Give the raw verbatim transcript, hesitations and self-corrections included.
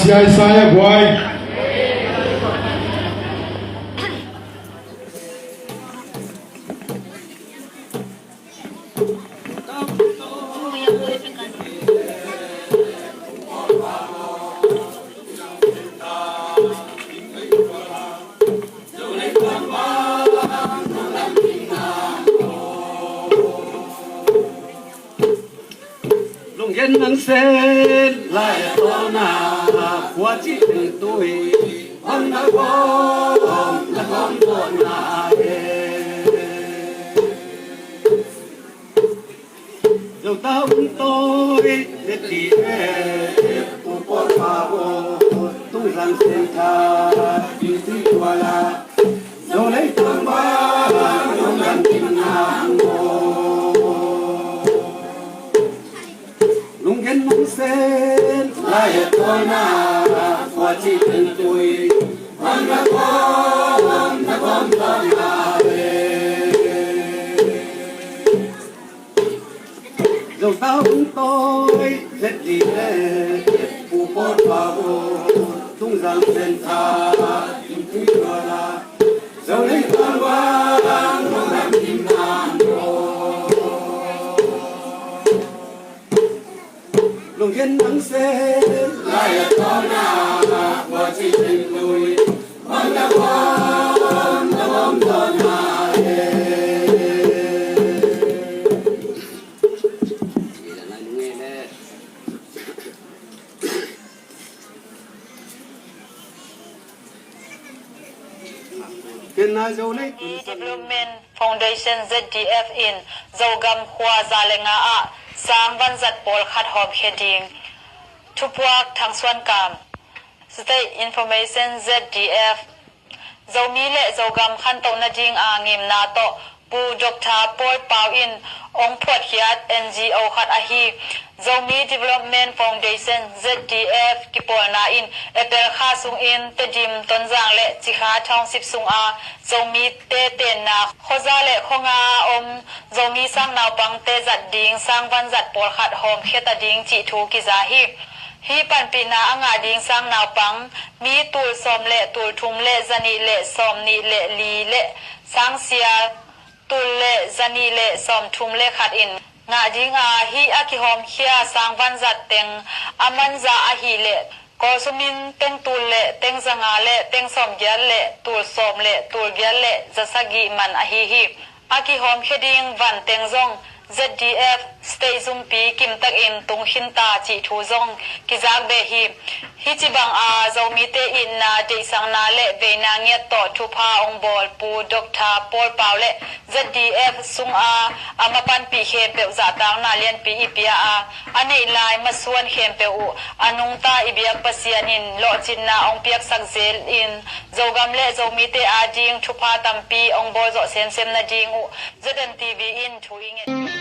Sia Isaiah Guai. Lunggen nang sen lai a tawlna, khua cih teng tui, hong na gawm, na gawm tawlna e. Zo ta hong tawi, Z D F, pu pawl pa aw, tung zang sen tha, ding tui tuala, Zo lei tang bang, hong lam ding nang aw. Lunggen nong sen lai a tawlna, khua cih teng tui, hong na gawm, na gawm tawlna e. Zo ta hong tawi, Z D F, pu pawl pa aw, tung zang sen tha, ding tui tuala, Zo lei tang bang, hong lam ding nang aw. Lunggen nang sen lai a tawlna, khua cih teng tui, hong na gawm, na gawm tawlna e. Ken nai Zo lei Zomi Development Foundation, Z D F in Zogam khua za le nga ah sang vanzat pawlkhat hawmkhia ding. Thupuak Thang Suan Kam. State Information, Z D F. Zomi le Zogam khantoh nading a ngimna tawh Pu Doctor Paul Pau in hong phuatkhiat N G O khat ahi Zomi Development Foundation, Z D F, kipawlna in April kha sungin Tedim, Tonzang le Cikha township sunga Zomite tenna khuaza le khuanga a om Zomi sang naupangte zat ding sang vanzat pawlkhat hawmkhia ta ding cih thu kiza hi. Hih panpihna a ngah ding sang naupang mi tul sawm le tul thum le zanih le sawm nih le li le sang sial tul le zanih le sawm thum le khat in ngah ding a, hih a kihawmkhia sang vanzat teng a manza ahih leh Kawlsum in teng tul le teng zanga le teng sawm giat le tul sawm le tul giat le za sagih man ahi hi. A kihawmkhia ding van teng zong Z D F state zumpi kimtakin tung khin ta cih thu zong kizak beh hi. Hih ci bang a Zomite itna, deihsakna le veina ngiat tawh thupha hong bawl Pu Doctor Paul Pau le Z D F sunga a mapanpih khempeuh zahtakna lianpi i pia a, a neih lai masuan khempeuh uh a nungta i biak Pasian in lawhcinna hong piaksak zel in Zogam le Zomite ading thupha tampi hong bawl zawh semsem nading uh Z N T V in thu i nget.